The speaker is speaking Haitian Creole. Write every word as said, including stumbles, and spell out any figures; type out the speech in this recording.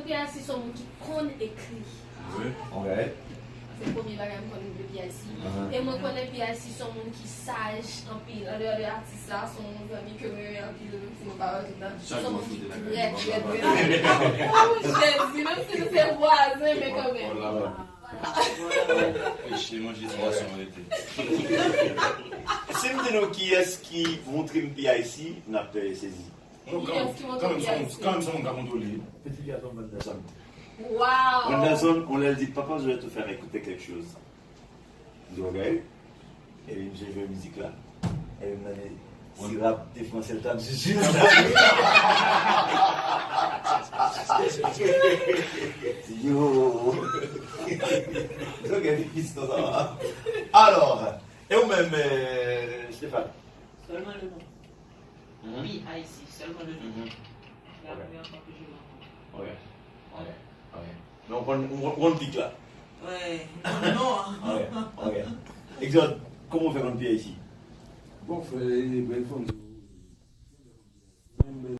P I C se yon moun ki konn ekri. Wi. Ok. Se premye bagay m konn de P I C. E mwen konnen P I C se yon moun ki saj anpil. Andeyò de atis la, se yon zanmi ke mwen renmen anpil, menm si nou pa wè tout tan. Se yon moun ki trè, trè, trè. Oh, Jezi, menm si nou se vwazen, men kanmenm. Peche manje ti gason rete. Si m di nou kiyès ki montre m P I C, n ap sezi. Non, kanmenm, kanmenm se yon moun ka kontwole. Peti gason Vanderson. Wow! Vanderson, on lè l di, papa, je vais te faire écouter quelque chose. M di, ok. Epi misye jwe mizik la. Epi m tande si rap te franse l t ap jiji. Yo. Ok, piston sa va. Alò, e ou menm, euh, Stéphane? Seulement le nom. Mhm. P I C, seulement le nom. Mhm. La première fois que je l'entends. Ok. Ok. Ok. Men w konn, w konn pik la. Ouais, non, non. Ok. Ok. Exode, kòman w fè konn P I C? Bon, frè, e, bèl fanm.